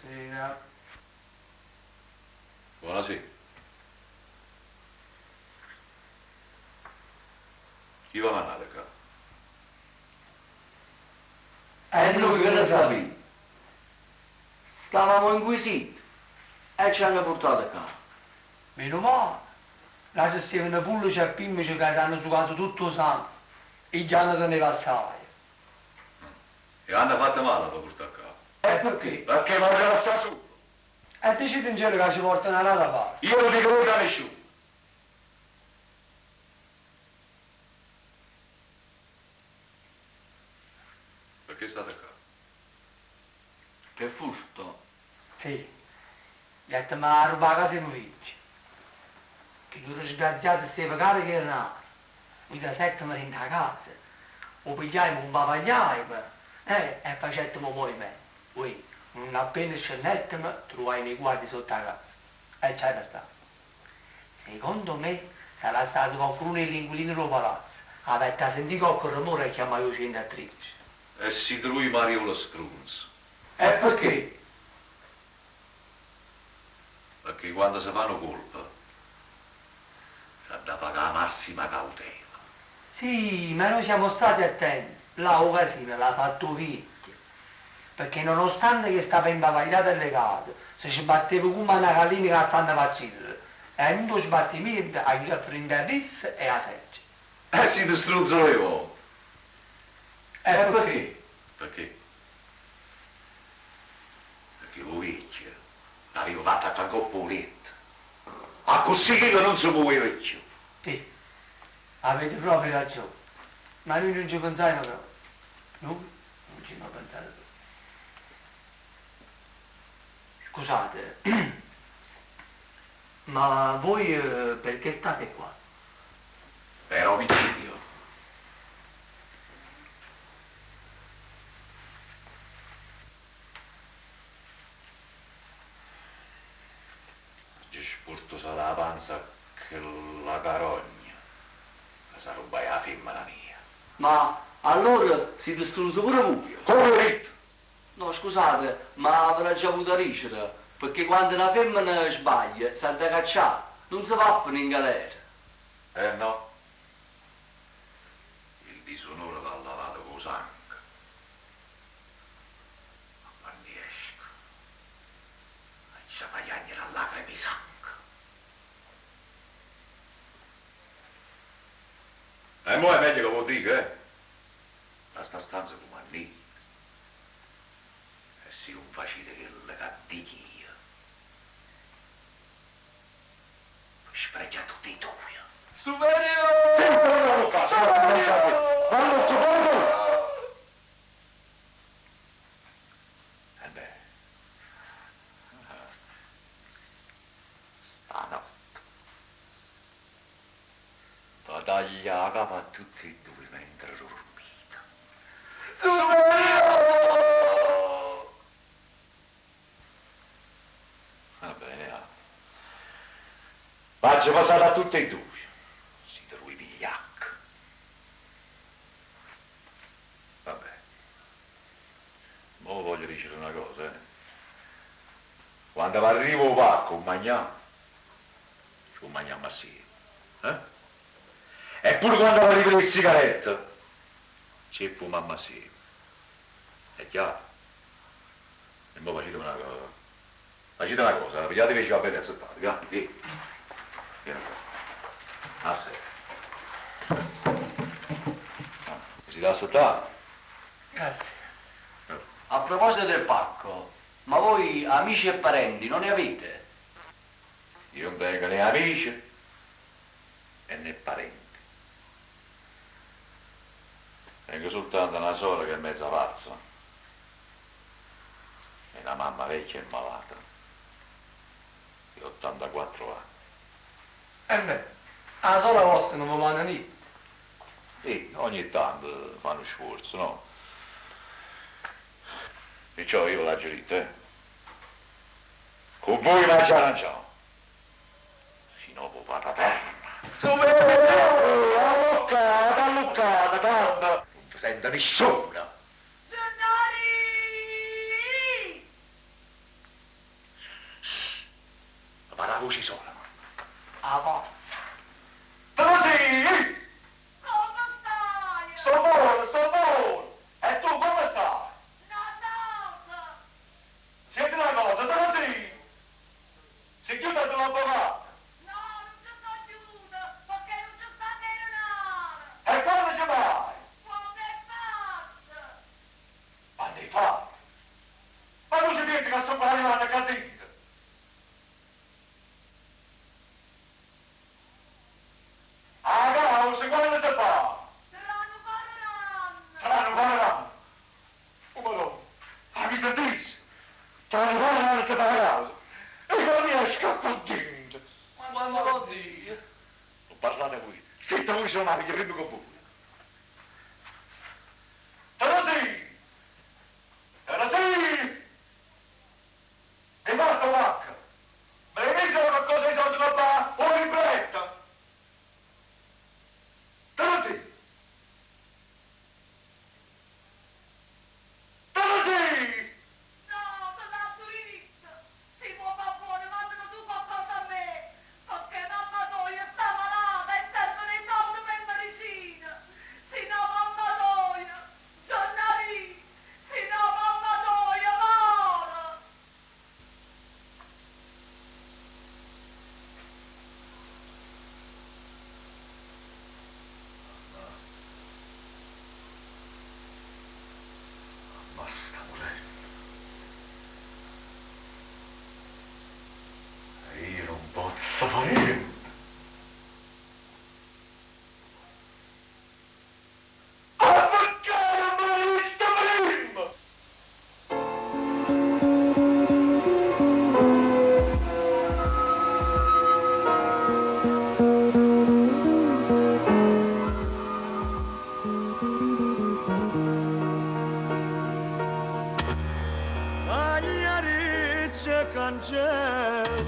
Buonasera. Buonasera. Chi v'ha mannato ccà? E nuje che ne sapimmo? Stavamo in quesito e ce hanno purtato ccà. Meno male, là ce stevano pullice e pimmece ca s'hanno sucato tutto 'o sango e già ne teneva assaje. E v'hanno fatto male a ve purtà ccà? E pecché? Pecché voglio restà sulo. E dicitencello ca ce portano 'a n'ata parte. Io nun dico niente a nisciuno. Pecché state ccà? Pe furto? Sì, jettemo a arrubbà 'a casa 'e nu viecchio. Chillu disgraziato steva carico 'e denare. Nuje trasettemo dint' 'a casa, 'o pigliaimo, 'o 'mbavagliaimo, eh, e facettemo 'o movimento. Uè, nun appena scennettemo, truvaimo 'e guardie sotto 'a casa e c'arrestaino. Secondo me sarà stato coccuruno 'e ll'inquilini d' 'o palazzo, avette 'a sentì cocche rumore e chiammaje 'o ciento e tredici. E site vuje mariuolo strunzo. E pecché? Pecché quando se fa nu colpo s'ha da pagà 'a massima cautela. Sì, ma noi siamo stati attenti, là 'o casino l'ha fatto 'o viecchio, pecché nonostante che stava imbavagliato e legato, se sbatteva cumme a na gallina ca 'a stanno p'accidere e dint' 'o sbattimiento ha ghiuto a fernì 'int' 'a rissa e 'a seggia. E site strunzo doje vote. E pecché? Pecché? Pecché 'o viecchio l'aveva fatto attaccà 'ncopp' 'o lietto, accussì chillo nun se muveva cchiù. Sì, avete proprio ragione, ma nuje nun ce pensaimo proprio, nuje nun c'immo pensato proprio. Scusate, ma voi perché state qua? Per omicidio. Aggio spurtusato 'a panza a chella carogna ca s'arrubbaje 'a femmena mia. Ma allora site strunzo pure vuje? Comme 'e ditto? No, scusate, ma ve l'aggio avuta dicere, pecché quando na femmena sbaglia s'ha da caccià, nun se va a finì 'ngalera. Eh no. Il disonore va lavato cu 'o sanghe. Ma quanno jesco, aggia fa chiagnere a lacreme 'e sanghe. E mo' è meglio ca v'o dico, eh. A sta stanza cumann'io. E si nun facite chello ca dich'io, ve sfreggio a tutt' 'e duje. Superiore! Embè, stanotte ve taglio 'a capa a tutt' 'e duje mentre durmite. Va bene, ja. V'aggio vasato a tutt' 'e duje. Site duje vigliacche. Va bene. Mo ve voglio dicere na cosa, eh. Quando v'arriva 'o pacco, 'o magnà, ce 'o magnammo assieme. Eh? E pure quando v'arrivano 'e sigarette, ce 'e fumammo assieme. È chiaro? E mo faciteme na cosa. Facite na cosa, pigliateve 'e ciabatte e assettateve, ja, vieni. Vieni qua. Assettati. Vi siete assettati? Grazie. A proposito del pacco, ma voi amici e parenti non ne avete? Io non tengo né amici e né parenti. Tengo soltanto na sora che è mezza pazza e na mamma vecchia e malata di 84 anni. Embè, 'a sora vosta nun ve manna niente? Sì, ogni tanto fa nu sforzo, no? Perciò io ve l'aggio ditto, eh. Cu vui m'aggio arrangià, si no p' 'o Pataterno. Alluccate, alluccate, tanto nun ve sente nisciuno. Gennarì! voce 'e sorema. 'A forza. Trasì! Come stai? Sto buono, sto buono! E tu come stai? Natale! Senti una cosa, Trasì! Si chiude l'avvocato! No, non ci sto chiusa, perché non ci sta denaro! E quando ci vai? Quando è faccio? Ma ne fai? Ma tu ci pensi che sto qua arrivando a catino? A causa quando si fa? Tra un paro d'anni! Tra un paio d'anni. Oh madonna, amica dice, tra un paio d'anni si fa la causa. E non riesco a contento. Ma quando vuol dire? Non parlate voi. Zitta voi sono una figlia prima con voi. Teresi! Teresi! E fatto vacca! Me l'hai messo qualcosa di soldi da qua? O libretta? Teresi! Teresi! No, te l'ho detto! Si può far buono, mandano tu qualcosa a me! Perché mamma tua sta malata e servono i soldi per medicina! Se no mamma tua, giornalì! Se no mamma tua muore! Basta morendo. E io non posso fare niente. Ma perché non me l'hai detto prima? Pagliaricce cancel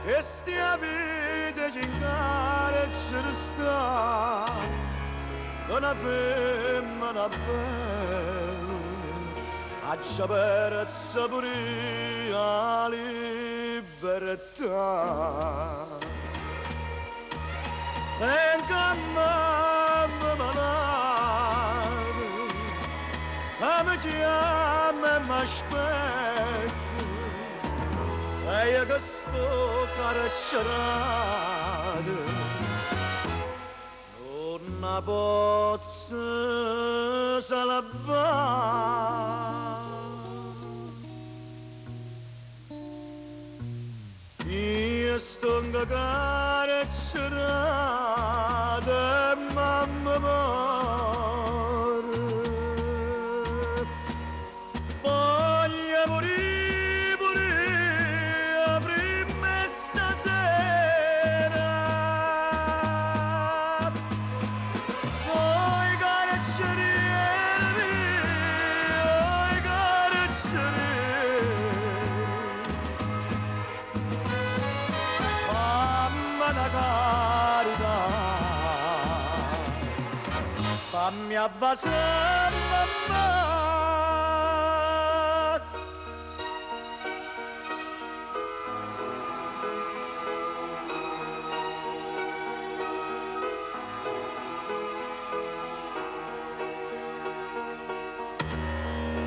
E stia vita in carcere sta Una femmina bella A saperezza pure la libertà Venga mamma malata mi chiama e mi aspetta e io che sto carcerato non la posso salvare. Io sto carcerato e mamma muore. Voglio morire, morire prima stasera. Oi carceriere mio, oi carceriere. Fammi una carità, fammi avvasare mamma.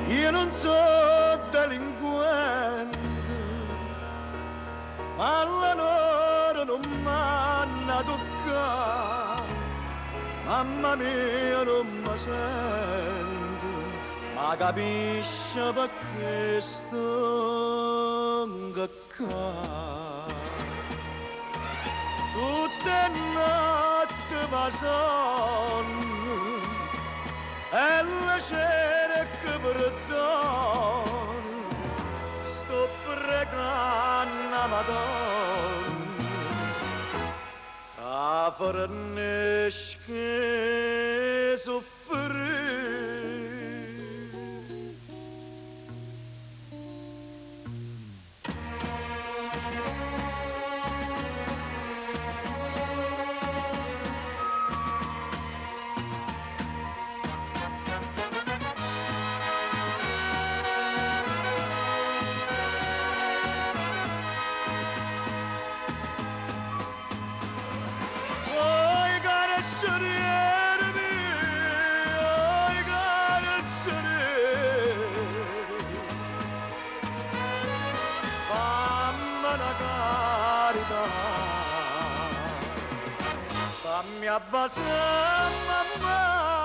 Io non so delinquente, ma l'onore non m'hanno toccato. Mamma mia non mi sento, ma capisce perché sto qua. Tutte notte va sonno, e la cerca perdono, sto pregando la Madonna. A fornisce soffrire. Fammi una carità. Fammi a vasare mamma.